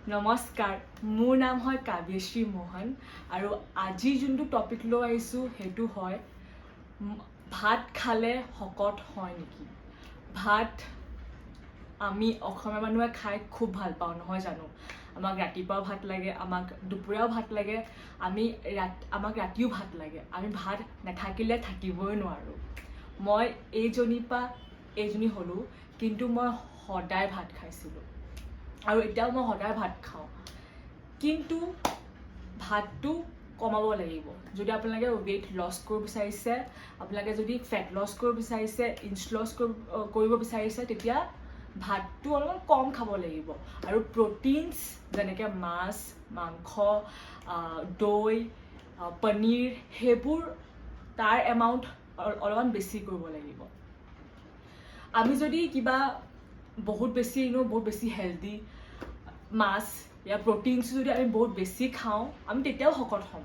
নমস্কাৰ, মোৰ নাম হয় কাব্যশ্ৰী মোহন আৰু আজি যোনটো টপিক লৈ আহিছোঁ সেইটো হয় ভাত খালে শকত হয় নেকি? ভাত আমি অসমীয়া মানুহে খাই খুব ভাল পাওঁ, নহয় জানো? আমাক ৰাতিপুৱাও ভাত লাগে, আমাক দুপৰীয়াও ভাত লাগে, আমি আমাক ৰাতিও ভাত লাগে। আমি ভাত নাথাকিলে থাকিবই নোৱাৰোঁ। মই এইজনীৰ পৰা এইজনী হ'লোঁ, কিন্তু মই সদায় ভাত খাইছিলোঁ আৰু এতিয়াও মই সদায় ভাত খাওঁ। কিন্তু ভাতটো কমাব লাগিব। যদি আপোনালোকে ৱেইট লছ কৰিব বিচাৰিছে, আপোনালোকে যদি ফেট লছ কৰিব বিচাৰিছে, ইঞ্চ লছ কৰিব বিচাৰিছে, তেতিয়া ভাতটো অলপমান কম খাব লাগিব আৰু প্ৰ'টিনছ যেনেকৈ মাছ, মাংস, দৈ, পনীৰ, সেইবোৰ তাৰ এমাউণ্ট অলপমান বেছি কৰিব লাগিব। আমি যদি কিবা বহুত বেছি বহুত বেছি হেল্ডি মাছ या প্ৰ'টিনছ যদি আমি বহুত বেছি খাওঁ, আমি তেতিয়াও শকত হ'ম।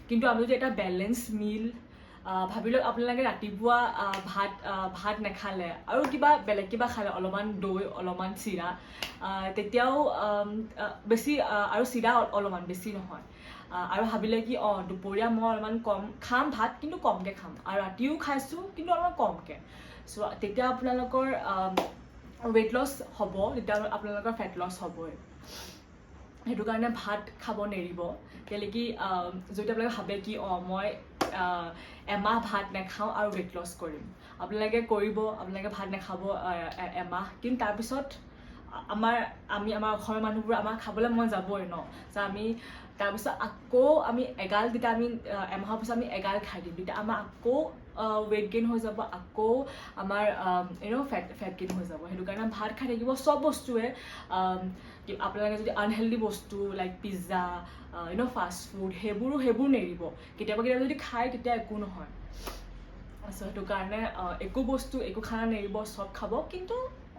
কিন্তু আমি যদি এটা বেলেঞ্চ মিল, ভাবি লওক আপোনালোকে ৰাতিপুৱা ভাত নাখালে আৰু কিবা বেলেগ কিবা খালে, অলপমান দৈ, অলপমান চিৰা, তেতিয়াও বেছি আৰু চিৰা অলপমান বেছি নহয়, আৰু ভাবিলে কি অঁ দুপৰীয়া মই অলপমান কম খাম ভাত, কিন্তু কমকৈ খাম, আৰু ৰাতিও খাইছোঁ কিন্তু অলপমান কমকৈ, চ' তেতিয়া আপোনালোকৰ ৱেইট লছ হ'ব, তেতিয়া আপোনালোকৰ ফেট লছ হ'বই। সেইটো কাৰণে ভাত খাব নেৰিব। কেলৈ কি যদি আপোনালোকে ভাবে কি অঁ মই এমাহ ভাত নাখাওঁ আৰু ৱেইট লছ কৰিম, আপোনালোকে কৰিব, আপোনালোকে ভাত নাখাব এমাহ, কিন্তু তাৰপিছত আমি আমাৰ অসমীয়া মানুহবোৰ আমাৰ খাবলৈ মন যাবই ন। চ' আমি তাৰপিছত আকৌ আমি এগাল, তেতিয়া আমি এমাহৰ পিছত আমি এগাল খাই দিম, তেতিয়া আমাৰ আকৌ ৱেইট গেইন হৈ যাব, আকৌ আমাৰ ফেট গেইন হৈ যাব। সেইটো কাৰণে ভাত খাই থাকিব। চব বস্তুৱে আপোনালোকে যদি আনহেল্ডি বস্তু like pizza, fast food, সেইবোৰ নেৰিব। কেতিয়াবা কেতিয়াবা যদি খায় তেতিয়া একো নহয়। চ' সেইটো কাৰণে একো বস্তু, একো খানা নেৰিব, চব খাব, কিন্তু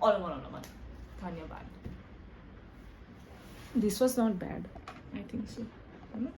অলপমান অলপমান। ধন্যবাদ। This was not bad, I think so.